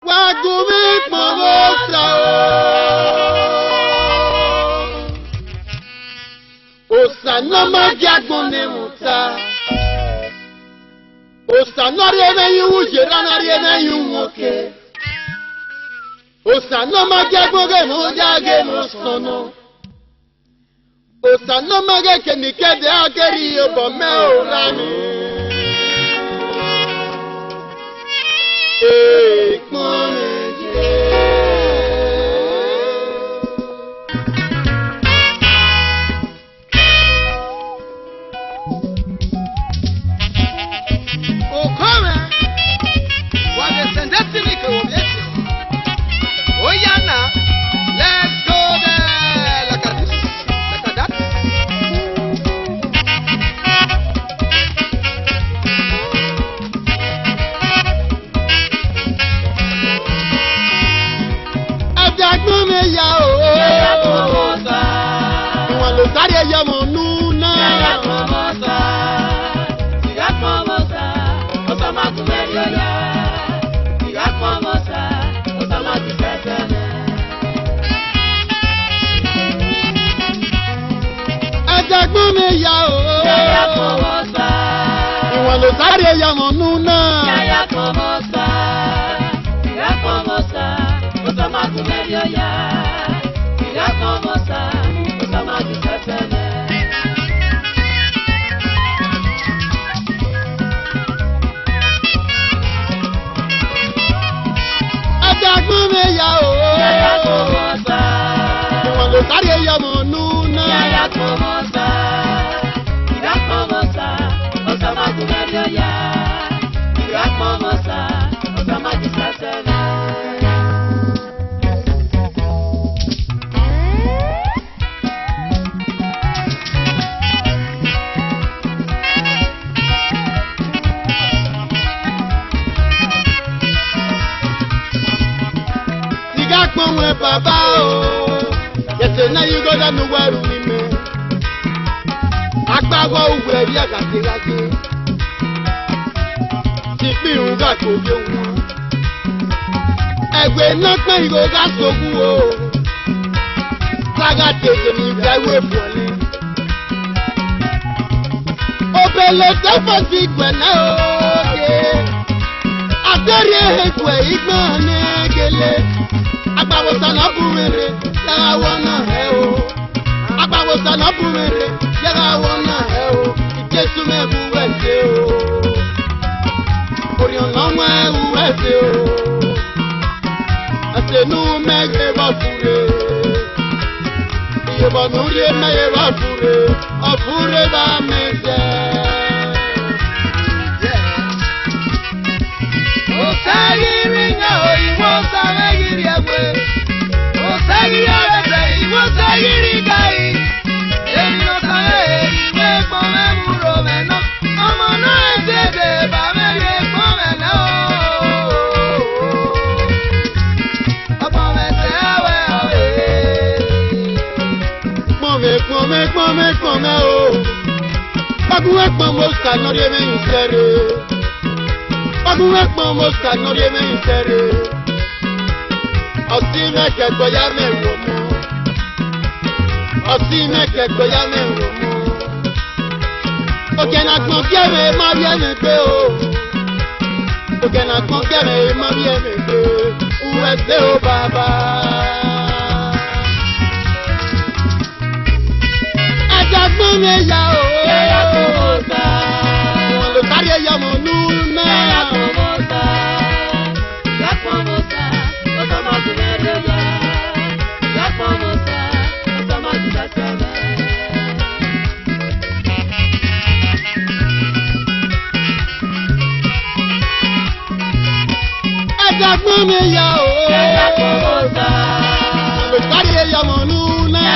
Wagumi pọ̀mọ́sà o. Òsànà máa jagun ní mùtá. Òsànà rí ẹlẹ́yin wújẹ rárá rí ẹlẹ́yin wòkè. Òsànà máa jagun gẹ̀ mú jáde mú sọnù. Òsànà máa gẹ̀kẹ́ ní kẹ́dẹ́ akẹ́rì ọbọ̀ mẹ́ ò rà mí. Èèpọ̀n mi jẹ́. Okome wabesendesini kewobesi. Oyana, let's go there. Like a this, like a that. Ajagun mi ya o. Ìwọ̀n ló sáré yọmọ nú náà. Ajagun mi ya o. Ìwọ̀n ló sáré yọmọ nú náà. Ajagun mi ya o. Ìwọ̀n ló sáré yọmọ nú náà. Ìgá pọ̀n wọn bàbá o. Yẹ̀sẹ̀ náà yí gbọ́dọ̀ nu wẹ́rù mi mẹ́. Agbáwọ̀ òwú ẹ̀rí àgàtìrágé. Ti pín irun gà tó bí wọn. Ẹ̀gbẹ́ náà pẹ́ ìgò gà sókú o. Sága tètè ní ìgbà ìwé fọ̀lẹ́. Òbèlè tẹ́fọ̀ sí gbẹ̀lẹ́ òkè. Àtẹ̀rí ẹ̀gbẹ́ ìgbọ̀n ní gèlè. Agbáwòsàn náà bú wèrè yàrá wọn náà ẹ̀ o. Agbáwòsàn náà bú wèrè yàrá wọn náà ẹ̀ o. Ìjésù mẹ́bù ẹ̀sẹ̀ o. Òrìọ̀nà wọn ẹ̀wù ẹ̀sẹ̀ o. Ẹ̀sẹ̀nú mẹ́gẹ̀ bá fúre. Ìyẹ̀bọ̀nú rí mẹ́gẹ̀ bá fúre. Ọ̀fúre bá mẹ́jẹ̀. Osagiri nya oyibo sagiri egbe. Osagiri arẹsẹ iwo sagiri gai. Èmi ò sáré ìwé pọn mẹ́wúrò mẹ́ná. Ọmọ náà ṣèdè bá mẹ́rin pọn mẹ́ná o. Ọmọ mẹ́sẹ̀ wẹ̀ ọ̀rẹ́. Pọ̀nmẹ́ pọ̀nmẹ́ pọ̀nmẹ́ pọ̀nmẹ́ o. Pàgùwẹ̀ pọ̀nmọ́ sànọ́rí ẹ̀mẹ́yìn sẹ́rẹ̀. Pàgùwẹ̀ pọ̀nmọ́ sànọ́rí ẹ̀mẹ́yìn sẹ́rẹ̀. Ọtí mẹ́kẹ̀gbọ́ yá mẹ́wò mú. Ọtí mẹ́kẹ̀gbọ́ yá mẹ́wò mú. Òkè nà gbọ̀n kẹ́rẹ̀ má bí ẹ̀mí gbé o. Òkè nà gbọ̀n kẹ́rẹ̀ má bí ẹ̀mí gbé. Uwẹ̀ ṣe o bàbá. Ajagun mi ya o. Ìwọ̀n ló sáré yọmọ nú náà. Ajagun mi ya o. Ìwọ̀n ló sáré yọmọ nú náà.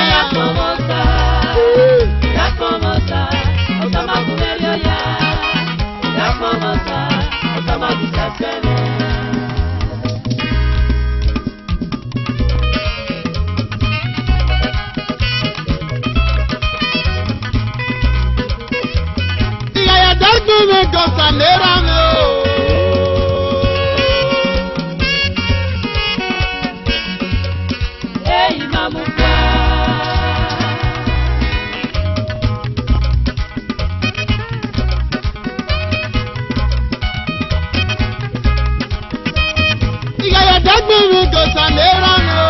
Ìyàyà dágbọ́n mi gọ̀sà lera mi o. Gbẹ̀gbẹ̀rún gọ̀sà lera nù.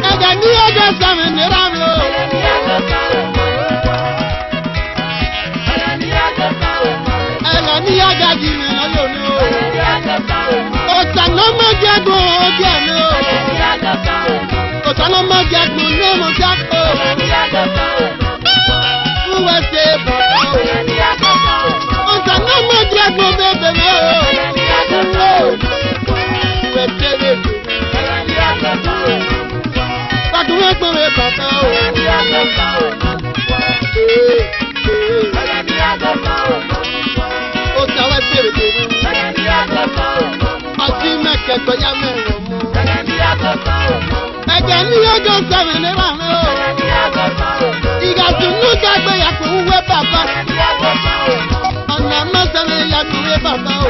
Ẹ̀jẹ̀ ní ọjọ́ sàmì nira mi o. Ẹ̀jẹ̀ ní ọjọ́ jì mí lọ́yọ̀ mi o. Ọ̀sán ló mọ̀ jẹ́gun ojú ẹ̀ mi o. Ọ̀sán ló mọ̀ jẹ́gun ní mo jẹ́ o. Fúwẹ́ ṣe bàbá o. Ọ̀sán ló mọ̀ jẹ́gun bébè mi o. Fúwẹ́ ṣe bébè. Bàtúwẹ́ gbẹ̀wé bàbá o. Ee, ee. Ó sàwẹ́ bèrè bèrè. Ọtí mẹ́kẹ̀kọ̀ yá mẹ́rin mú. Ẹ̀jẹ̀ ní ọjọ́ sàmì nira mi o. Ìgàdùnú gbàgbé yàtọ̀ wúwé bàbá. Ọ̀nà mẹ́sàn-án yàtọ̀ wúwé bàbá o.